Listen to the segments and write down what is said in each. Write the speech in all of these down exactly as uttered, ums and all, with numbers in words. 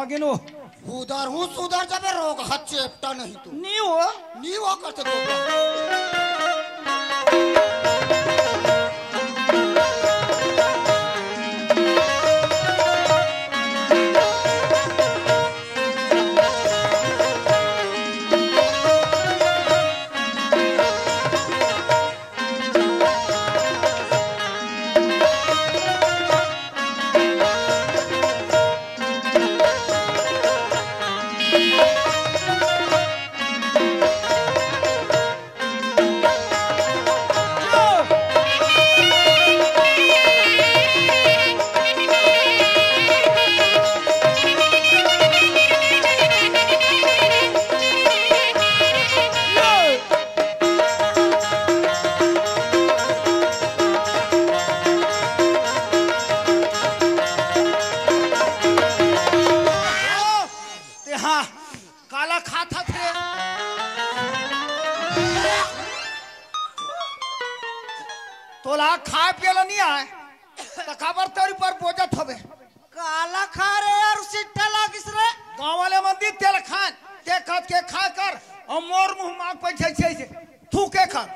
गिनो। उधर हूँ सुधर जाबे, रोग हत चेपटा नहीं तू। नी हो। नी हो करते तो। तेहा काला खात हस रे? तोला खाए पिए ला नी आए, त काबर तोरी पर बोजत हवे? काला खा रे यार, सिट्टा लागिस रे। गाँव वाले मन दी तेल खान, ते कत के खा कर, अउ मोर मुँह माग पे छे छे छे। थूके खा।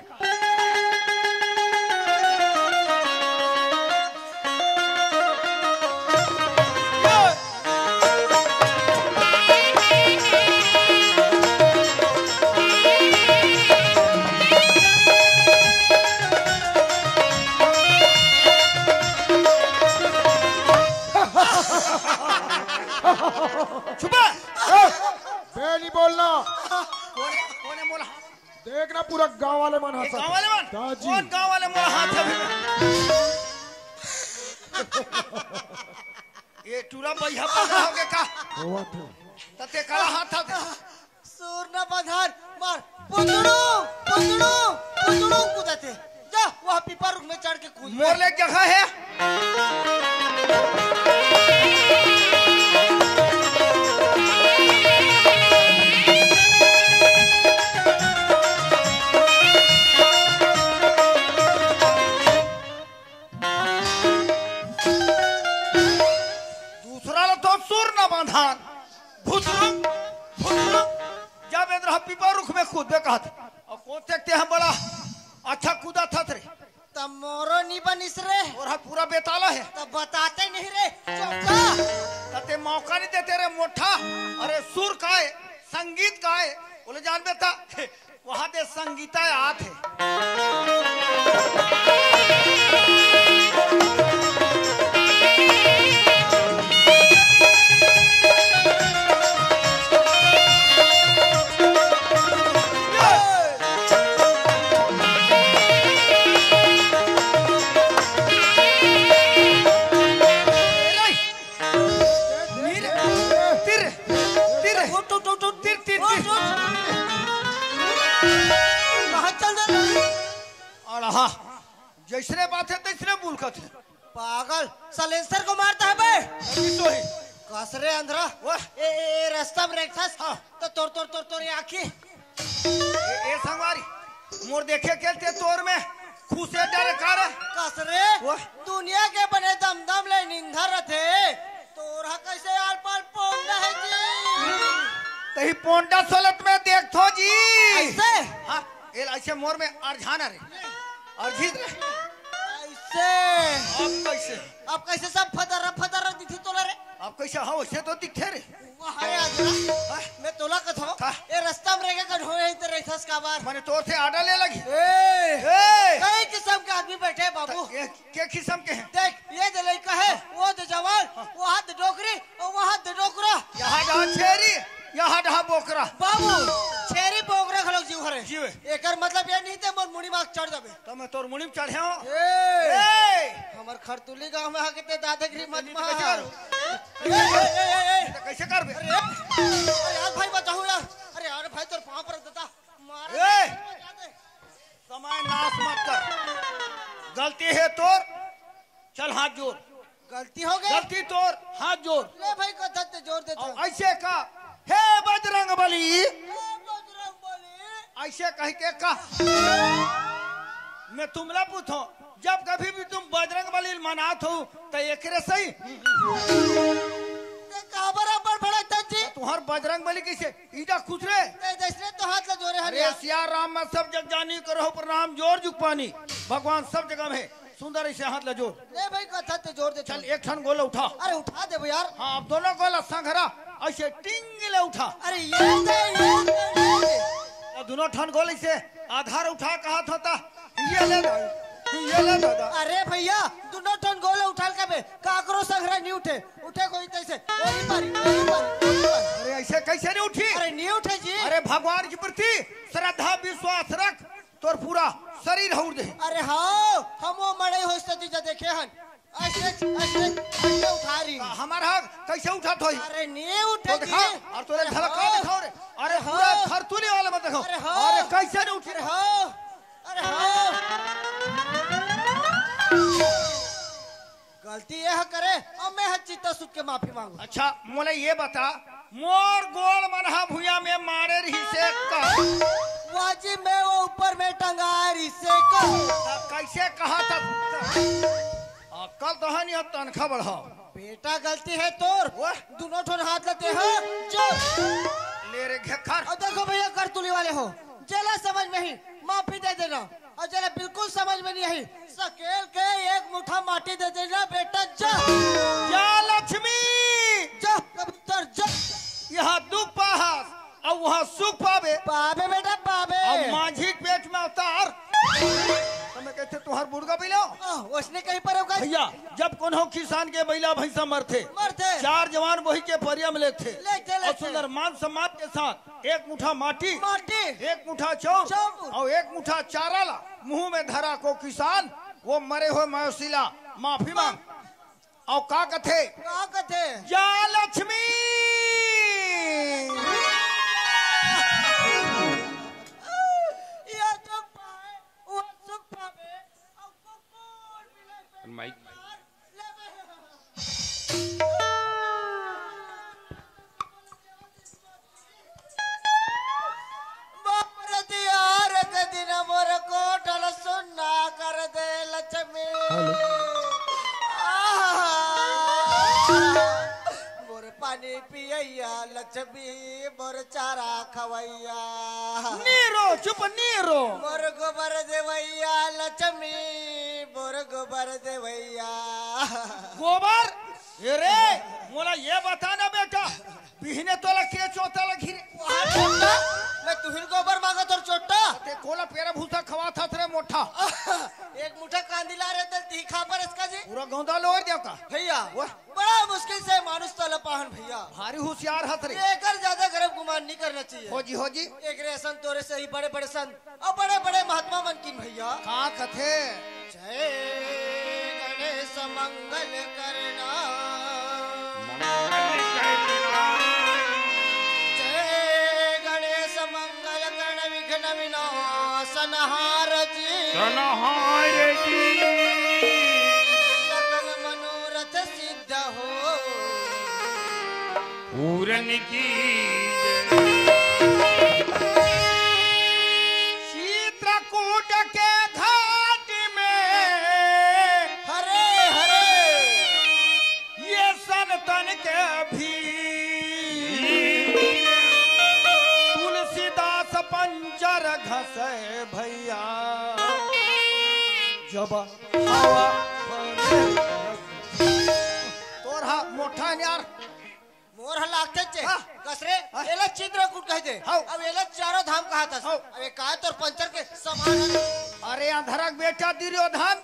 छुपा। ए, बे नहीं बोलना। कोने, कोने मोला? देख ना, पूरा गांव वाले मन ये हंसत गांव वाले मन? दाजी। कौन गांव वाले मन हाथ है? ये टूरा बैहा पागल हो गया का? होवत है। तते कला हाथ था। सूर न बंधान, मार, पुतड़ू, पुतड़ू, पुतड़ू कूदत हे। जा, वह पीपा रुख में चढ़ के कूद। मोर ले जगह है। दूसरा ला तो सूर न बंधान। भुतरू, भुतरू। जा बेंदरा पीपा रुख में कूद बे कहत। अउ कोन देखते हम बड़ा अच्छा कूदा था रे। त मोरो नी बनिस रे। तोर हा पूरा बेताला है। त बताते नहीं रे, चुप जा। तते मौका नहीं देते रे मोठा। अरे सुर का है, संगीत का है, बोले जान बेटा, वहाँ दे संगीता आत है। तिर, तिर, तिर, उठ, उठ, उठ, उठ। तिर, तिर, तिर। उठ, उठ। कहाँ चल दे? अरे हाँ, जैसने बात है, तैसने बोल करत है। पागल, सलेंसर को मारता है बे। अभी तो ही। कस रे अंधरा। वाह। ए, ए, ए, रास्ता में रेखथस। हाँ। तो तोर, तोर, तोर, तोर ये आँखी। ए, ए संगवारी, मोर देखे के ते तोर में खुश है डरे का रे? कस रे, वाह। दुनिया के बने दम दम ले निंदा रथे, तोर हा कैसे आर पार पोंडा है जी? तही पोंडा सोलत में देखथो जी। ऐसे? हाँ, एल ऐसे मोर में अरझाना रे। अरझित रे। ऐसे? अब कैसे? अब कैसे सब फदर फदर दिखी तोला रे? अब कैसे? हाँ, वैसे तो दिखे रे। वाह, अरे आदरा, हाँ? मैं तोला कथो, का? ए रास्ता में रेंगे कन होए, इधर रहिथस काबर? मने तोर से आडा ले लगी। ए, ए! कई किस्म के आदमी बैठे हे बाबू। त ए, के किस्म के हैं? देख, ये दे लइका है, हाँ। वो दे जवान, हाँ। वो हाथ दे डोकरी, और वो हाथ दे डोकरा। यहाँ डहा छेरी, यहाँ डहा बोकरा। बाबू, छेरी बोकरा घलोक जीव हरे। जीव है। एकर मतलब ये नहीं ते मोर मुड़ी माग चढ़ जाबे। त मैं तोर मुड़ी में चढ़े हूँ। ए! ए! हमर खरतुली गांव में आके ते दादागिरी मत मार। कैसे करूँ? ए, ए, ए, ए, ए। त कैसे करबे? अरे, अरे यार भाई बचाओ यार। अरे यार भाई तोर पाँव पर देता। मार ए! दे। समय नाश मत कर। गलती है तोर, चल हाथ जोड़। गलती हो गई। गलती तोर, हाथ जोड़। ले भाई, कथत ते जोर देता। और ऐसे का, "हे बजरंग बली।" हे बजरंग बली। ऐसे कह के का। मैं तुमला पूछो, जब कभी भी तुम बजरंग बली मनात हो, तो एकरे सही। ते काबर अब्बड़ भड़क तुहर बजरंग बली कइसे ईटा खुसरे? ए, जइसने तो हाथ ला जोरे हन अरे यार। सिया राम में सब जग जानी, करहु प्रणाम जोर जुग पानी। भगवान सब जगह में हे। सुंदर अइसे हाथ ला जोर। ले भाई, कथा ते जोर दे चल, चल। एक ठन गोला उठा। अरे उठा देबो यार। हाँ, अब दोनों गोला संघरा अइसे टिंग ले उठा। अरे ये दे, ये दे, ये दे। अउ दोनों ठन गोला अइसे आधार उठा कहा था ता। ये ले दादा, ये ले दादा। अरे भइया, दोनों ठन गोला उठा ले कबे, काकरो संघरा नहीं उठे। उठे कोई तइसे, ओही पारी, ओही पारी, ओही पारी। अरे अइसे कइसे नहीं उठी? अरे नहीं उठे जी। अरे भगवान के प्रति श्रद्धा विश्वास रख, तोर पूरा शरीर हउर दे। अरे हाँ, हम वो मड़ई होइस त जीजा देखे हन। अइसे, अइसे, अइसे उठा रही। हमर हा कइसे उठत होही? अरे नहीं उठे तो दिखा, जी। अउ तोरे अरे झलका हाँ। दिखाओ रे। अरे अरे पूरा हाँ। खरतुली वाला मत देखो। अरे हाँ। अरे कइसे नहीं उठी? अरे हाँ। अरे हाँ। गलती ये ह करे, अब मैं ह चित्ता सुत के माफी मांगू। अच्छा, मोला ये बता, मोर गोड़ मन हा भुइयां में मारे रहिसे का? वाजी में वो ऊपर में टंगा रहिसे का? त कइसे कहा था? अक्कल तो है नहीं, अब तनखा बढ़ाओ। बेटा, गलती है तोर। वाह। दोनों ठोन हाथ लेते हो, जो। ले रे घेखर। अउ देखो भइया, करतुली वाले हो, जेला समझ में ही माफी दे देना। अउ जेला बिल्कुल समझ में नहीं आई, सकेल के एक मुठा माटी दे देना बेटा, जा। या लक्ष्मी। जा कबूतर, जा। यहाँ दुख पाहस, अउ वहाँ सुख पाबे। पाबे बेटा, पाबे। अउ माझी के पेट में अवतार। त मैं कहिथों तुहर बुड़गा बिलो। आह, ओइसने कहीं पर होगा। भइया, जब कोनो किसान के बइला भइंसा मरथे, मरथे। चार जवान बोही के परिया में लेथे। लेथे, अउ लेथे। सुंदर मान सम्मान के साथ एक मुठा माटी, माटी। एक मुठा चाउर, चाउर। अउ एक मुठा चारा ला मुंह में धरा को किसान, वो मरे हुए मवेशी ला माफी मांग। अउ का कथे? का कथे? या लक्ष्मी! या तो पाए, वो सुख पावे, अउ कुकुर बिलाई माइक। बाप रे, तिहार के दिन मोर कोठल सुन्ना कर दे लक्ष्मी। हेलो। आहा। मोर पानी पियैया लक्ष्मी, मोर चारा खवैया। नीरो, चुप नीरो। मोर गोबर देवैया लक्ष्मी, मोर गोबर देवैया। गोबर? ए रे, मोला ये बता ना बेटा, बिहने तोला के चोता लगही रे? वहाँ चोट्टा? मैं तुहिन गोबर मांगा तोर चोट्टा? ते कोला पेरा भूसा खवात हस रे मोठा। एक मुठा कांदी ला रे, तेल तीखा पर इसका जी। पूरा गौंदा लोर देव का? भइया, वाह। बड़ा मुश्किल से मानुष तल पाहन भइया। भारी होशियार हस रे। एकर ज्यादा गरब गुमान नहीं करना चाहिए। हो जी, हो जी। एकरे असन तोरे से ही बड़े बड़े संत अउ बड़े बड़े महात्मा मन किन भइया। का कथे? जय गणेश मंगल करना। मंगल करना। जय गणेश मंगल करण विघ्न विनाशनहार जी। सनहार जी। सकल मनोरथ सिद्ध हो। पूरन की जय। चित्रकूट के घाट में हरे हरे ये सनतन के भीड़। तुलसीदास पंजर घसे भइया, जब हवा बहे। तोर हा मोठा न्यार। मोर ह लागथे चे। हाँ। कस रे, हाँ। एला चित्रकूट कहिथे। हाँ। अब एला चारों धाम कहत हस। हाँ। अब ए काय तोर पंचर के समान हे। अरे अंधरा के बेटा दुर्योधन,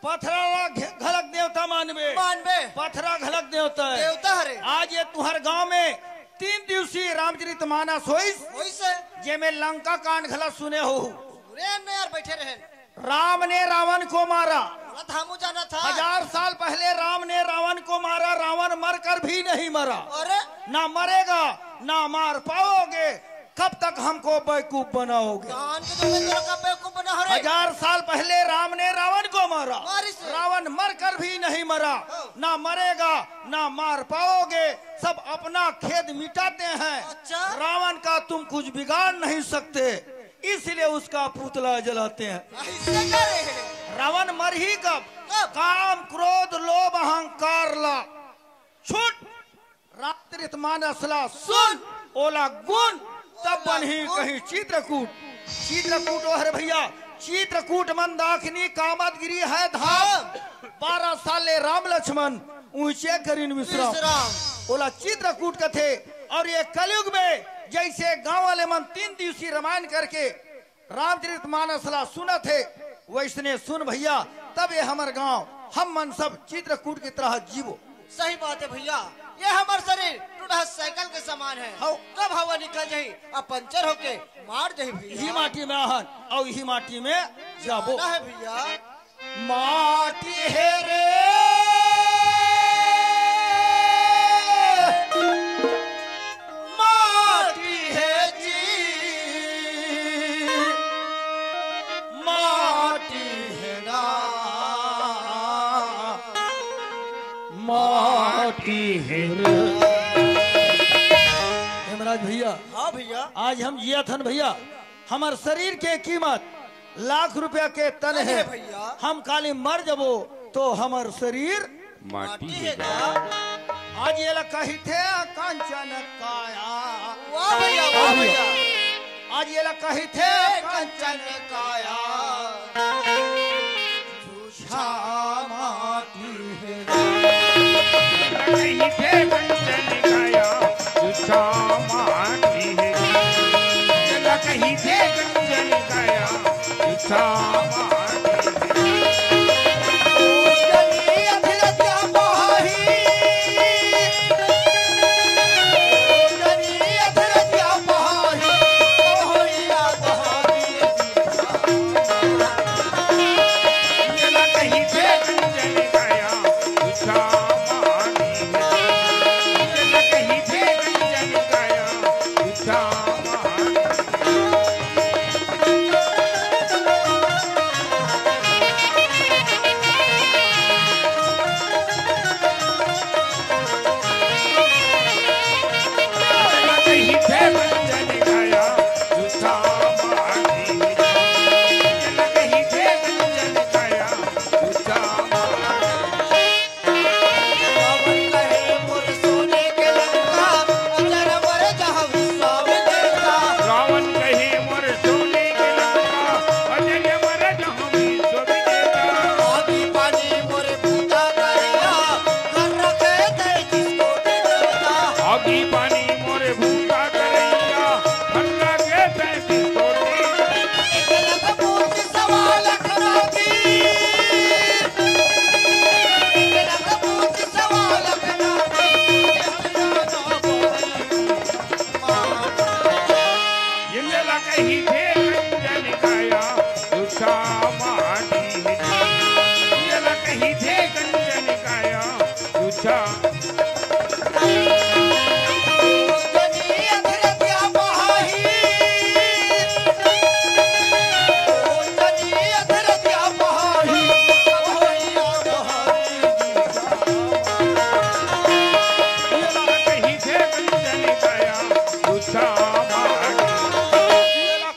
पथरा ला घे-, घलक देवता मानबे। मानबे। पथरा घलक देवता हे। देवता हरे। आज ये तुहर गांव में तीन दिवसीय रामचरित मानस होइस। होइस हे। जेमे लंका कांड घला सुने हो। सुने न यार, बैठे रहे। राम ने रावण को मारा। बोला था, हमू जाना था। हजार साल पहले राम ने रावण को मारा, रावण मरकर भी नहीं मरा। अरे? ना मरेगा, ना मार पाओगे, कब तक हमको बेवकूफ बनाओगे? जान के तो मैं तेरा का बेवकूफ बना हो रे। हजार साल पहले राम ने रावण को मारा, मारी से। रावण मरकर भी नहीं मरा, हाँ। ना मरेगा, ना मार पाओगे, सब अपना खेद मिटाते हैं। अच्छा। रावण का तुम कुछ बिगाड़ नहीं सकते। इसलिए उसका पुतला जलाते हैं। ऐसे करे। रावण मरही कब? कब? काम, क्रोध, लोभ, अहंकार ला छूट। रामचरित मानस ला सुन, ओला गुन, तब बनही कहीं चित्रकूट। चित्रकूट ओ हरे भइया, चित्रकूट मंदाकिनी कामदगिरी हे धाम। बारह साल ले राम लक्ष्मण उहिंचे करिन विश्राम। विश्राम। ओला चित्रकूट कथे। अउ ये कलयुग में जइसे गांव वाले मन तीन दिवसीय रामायण करके रामचरित मानस ला सुनत हे, वइसने सुन भइया, तब ये हमर गांव, हम मन सब चित्रकूट की तरह जीवो। सही बात हे भइया, ये हमर शरीर टुटहा साइकिल के समान हे। हव। कब हवा निकल जाही, अब पंचर होके मार जाही भइया। इही माटी में आहन, अउ इही माटी में जाबो। जाना हे भइया। माटी हे रे, माटी हे जी, माटी हे ना, माटी हे रे। हेमराज भइया, हाँ भइया। आज हम जियत हन भइया, हमर शरीर के कीमत लाख रुपया के तन हे। अरे भइया। हम काली मर जबो तो हमर शरीर माटी हे ना। आज एला कहिथे कंचन काया। वाह भइया, वाह भइया। आज एला कहिथे कंचन काया। छा माटी हे। कहिथे कंचन काया, छा माटी हे। कहिथे कंचन काया, छा माटी हे। रावण कहे मोर सोने के लंका, अजर अमर जहाँ विश्व विजेता। आगी पानी मोर भूता करैया, घर रखे तैंतीस कोटि देवता। आगी पानी मोर भूता करैया, घर रखे तैंतीस कोटि। एक लख मूर्ति सवा लख नागी।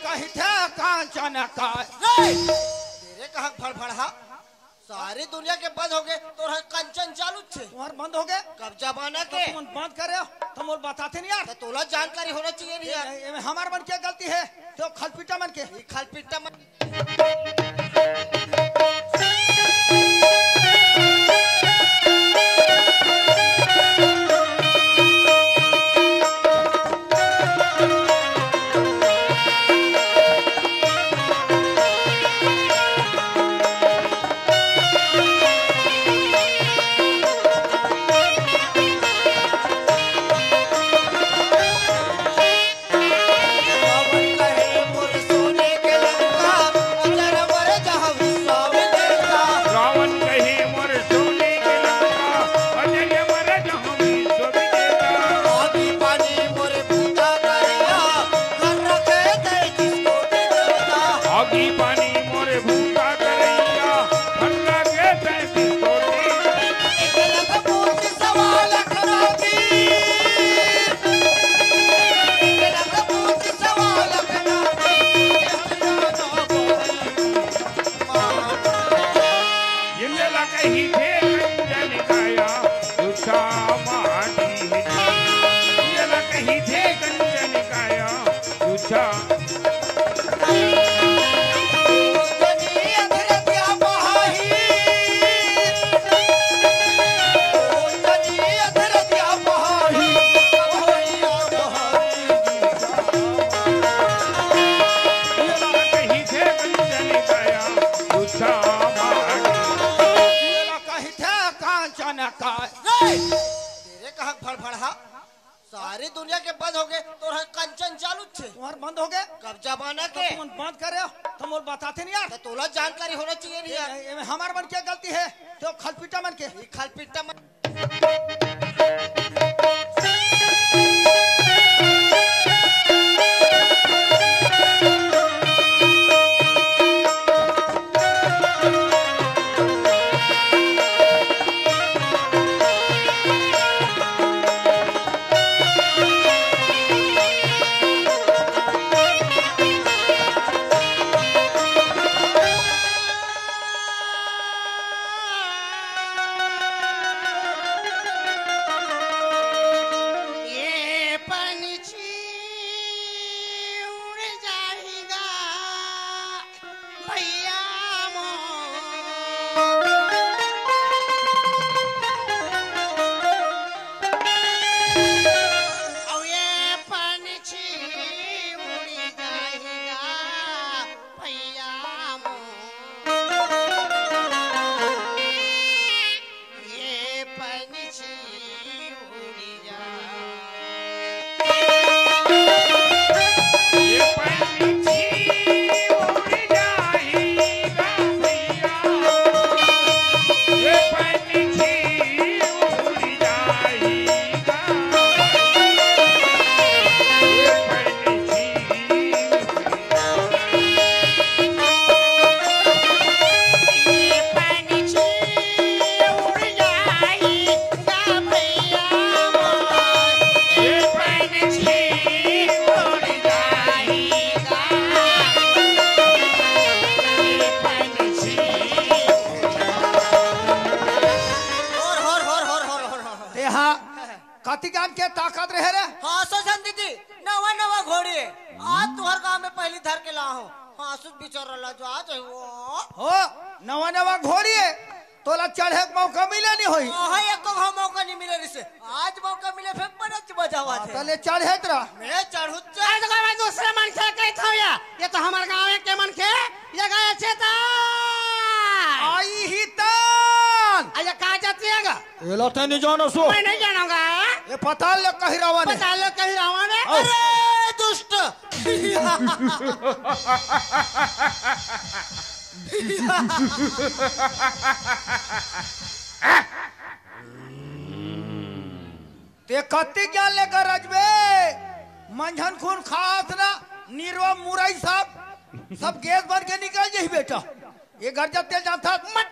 कहिथे कंचन का। रे! तेरे कहाँ फड़फड़हा? सारी दुनिया के बंद हो गए, तोर कंचन चालू छे। तुम्हार बंद हो गए? कब जमाना तो के? तुम बंद करे हो, तुम और बताते नहीं यार। तो तोला जानकारी होना चाहिए नहीं यार। ए, ए, हमार मन क्या गलती है? तो खलपिट्टा मन के। ई खलपिट्टा मन। अच्छा। कहिथे कांचन का। रे! तेरे कहाँ फड़फड़ा? सारी दुनिया के बंद हो गए, तोर कंचन चालू छे। तुम्हार बंद हो गए? कब जमाना तो के? तुम बंद कर रहे हो, तुम और बताते नहीं यार। तो तोला जानकारी होना चाहिए नहीं यार। ए, ए, हमार मन के गलती है, तो खलपिट्टा मन के। ये खलपिट्टा मन। ये पंछी उड़ जाएगा भैया मोर। अब ये पंछी उड़ जाएगा भैया मोर। ये पंछी उड़ जाए। ये पंछी उड़ जाएगा भैया। ये पंछी उड़ जाएगा। ये पंछी तेहा कतिकान के ताकत रहे रे? हाँ, सो संत जी, नवा नवा घोड़ी है। आज तुहर गांव में पहली धर के ला हूँ। हाँ, सुध बिचार रला जो आज है वो। हो, नवा नवा घोड़ी है, तोला चढ़े के मौका मिले नहीं होई। हाँ, एको घाव मौका नहीं मिले रिसे। आज मौका मिले, फिर बड़ा मजा आवा हाँ, थे। तले चढ़े तरा। मैं चढ़ू चे। आज का मैं दूसरे मन से कहता हूँ या, ये तो हमारे गांव के मन के, ये गाय चेता। आई ही तान। अरे कहाँ जाती है गा? ये लौटे नहीं जानो सो। मैं नहीं जानूंगा। ये पताल ले कही रावण है। पताल ले कही रावण है। आओ। अरे दुष्ट। ते कत्ती ज्ञान लेकर रजबे? मंझन खून खात ना, निरवा मुरई सब, सब गैस बन के निकल जाही बेटा। ये घर जा तेल जानता मत।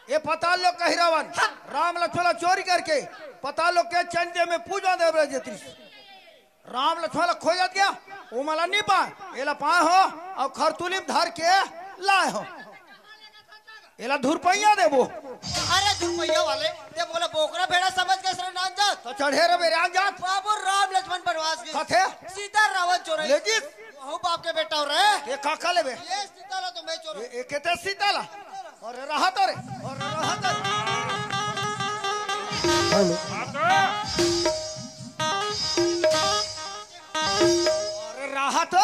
ये पताल लोग कही रावण, हाँ। राम लक्ष्मण ला चोरी करके पताल लोग के चंदे में पूजा देव रह जेती। राम लक्ष्मण ला खोजत गया, वो मला नहीं पाए, एला पाए हो और खरतुली में धर के लाए हो। एला धुरपैया देबो। अरे धुरपैया वाले, ते बोले बोकरा भेड़ा समझ के सरे नान जात। तो चढ़े रे बेरान जात। बाबू राम लक्ष्मण बनवास गए। कथे? सीता रावण चोरई। लेकिन? वहू बाप के बेटा हो रहे। ये काका लेबे? ये सीता ला तो मैं चोर। ये, ये कहते सीता ला? अरे रहा तो रे। अरे रहा तो रे। हेलो। अरे रहा तो।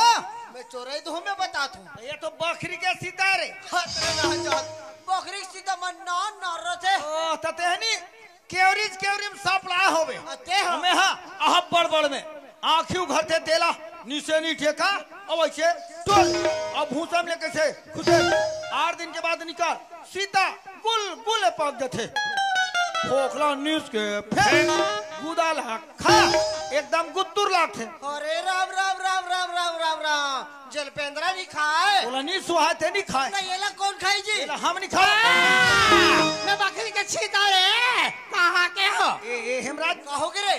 मैं चोरई तो मैं बता तू। ये तो बकरी के सीता रे। खतरे ना जात। बकरी के सीता मन ना ना रथे। ओ, त तेहनी केवरीज केवरी में सांप ला होवे। अते हो। हमें हाँ, अहब बड़ बड़ में। आँखी उघरते तेला, निसेनी ठेका, अब ऐसे टोल। अब भूसा में लेके से, खुसे, आठ दिन के बाद निकाल। सीता गुल गुल पक जथे। फोखला नीस के फेंक, गुदा ला खा, एकदम गुत्तुर लागथे। अरे राम, राम, राम, राम, राम, राम, राम। जलपेंद्रा नहीं खाए। बोला नहीं सुहाते नहीं खाए। ना, ये ला कौन खाई जी? ये ला हम नहीं खाए। आ, मैं बकरी के छीता रे। कहाँ के हो? ए, ए, हेमराज। कहोगे रे?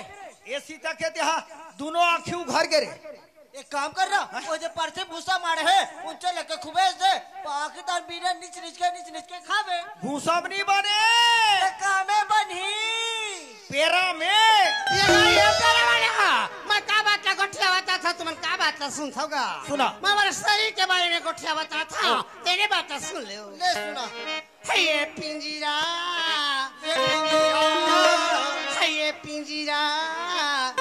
ये सीता के तेहा दोनों आँखी उघर गे रे। एक काम कर ना, हाँ? वो जो परथे भूसा मारे है, उनसे लेके खुबे दे, पाकिस्तान बीने निच निच के, निच निच के खावे। भूसा में नहीं बने। ये कामे बनी। पेरा में। ये भाई, ये पेरा वाले हा। मैं का बात का गोठिया बात था, तुमन का बात ला सुनथव गा? सुना। मैं हमारे शरीर के बारे में गोठिया बता था, हाँ। तेरे बात ला सुन ले। ले सुना। हे ये पिंजरा, ये पिंजरा, हे ये पिंजरा,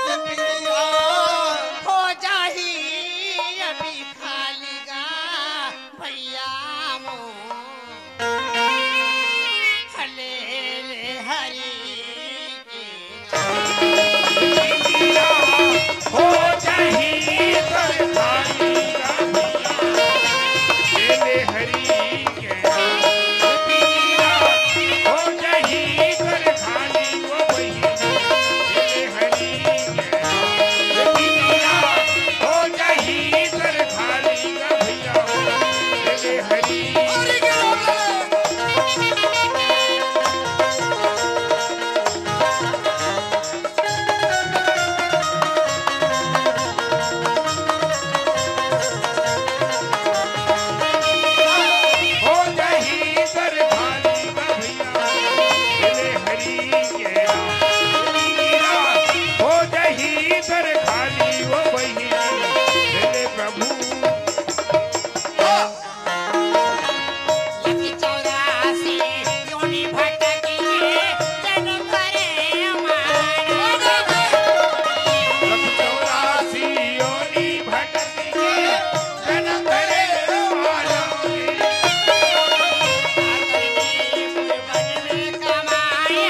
ये पिंजरा। हो जाही अभी खाली गा भैया मोर। हले ले हरी के। हो जाही कर खाली गा भैया। ले ले हरी के। हो जाही कर खाली गो भैया। ले ले हरी के। हो जाही कर खाली गा भैया। ले ले हरी। हो जाही कर खाली गा भैया, ले हरी के। हो जाही कर खाली वो बहिनी, ले प्रभु। लख चौरासी योनि भटकी के जन्म करे मानव। लख चौरासी योनि भटकी के जन्म करे मानव। पूर्वज में कमाए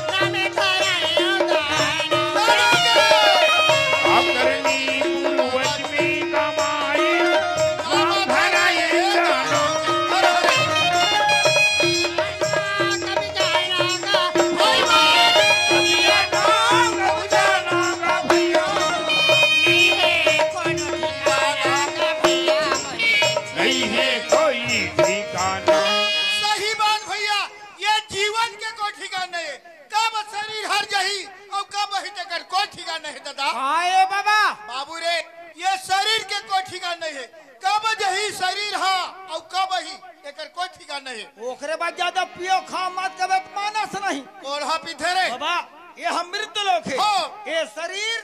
नाम धरायो दानव। करनी पूर्वज में कमाए नाम धरायो दानव। नहीं है कोई ठिकाना। सही बात भैया, ये जीवन के कोई ठिकाना नहीं है। कब शरीर हर जही अउ कब ही तेकर कोई ठिकाना नहीं है दादा। हाँ ए बाबा। बाबू रे, ये शरीर के कोई ठिकाना नहीं है। कब जही शरीर हा अउ कब ही एकर कोई ठिकाना नहीं है। ओकरे बाद ज्यादा पियो खा मत, कबे मानस नहीं। कोढ़ा पीथे रे। बाबा, ये हम मृत्यु लोक है। हाँ। ये शरीर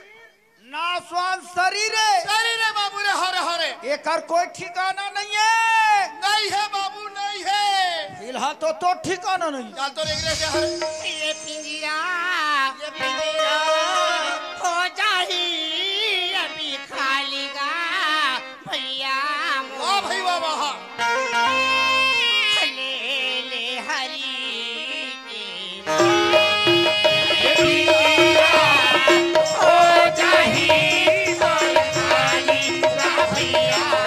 नाशवान शरीर है। शरीर है बाबू रे, हरे हरे। एकर कोई ठिकाना नहीं है। नहीं है बाबू, नहीं है। फिलहाल तो, तो ठिकाना नहीं। चल तो रे, रे, रे, हरे। ये पिंजरा, ये पिंजरा हो जाही अभी खाली गा भैया मोर। वाह भाई वाह, वाह। ले ले हरी के। ये पिंजरा हो जाही खाली गा भैया।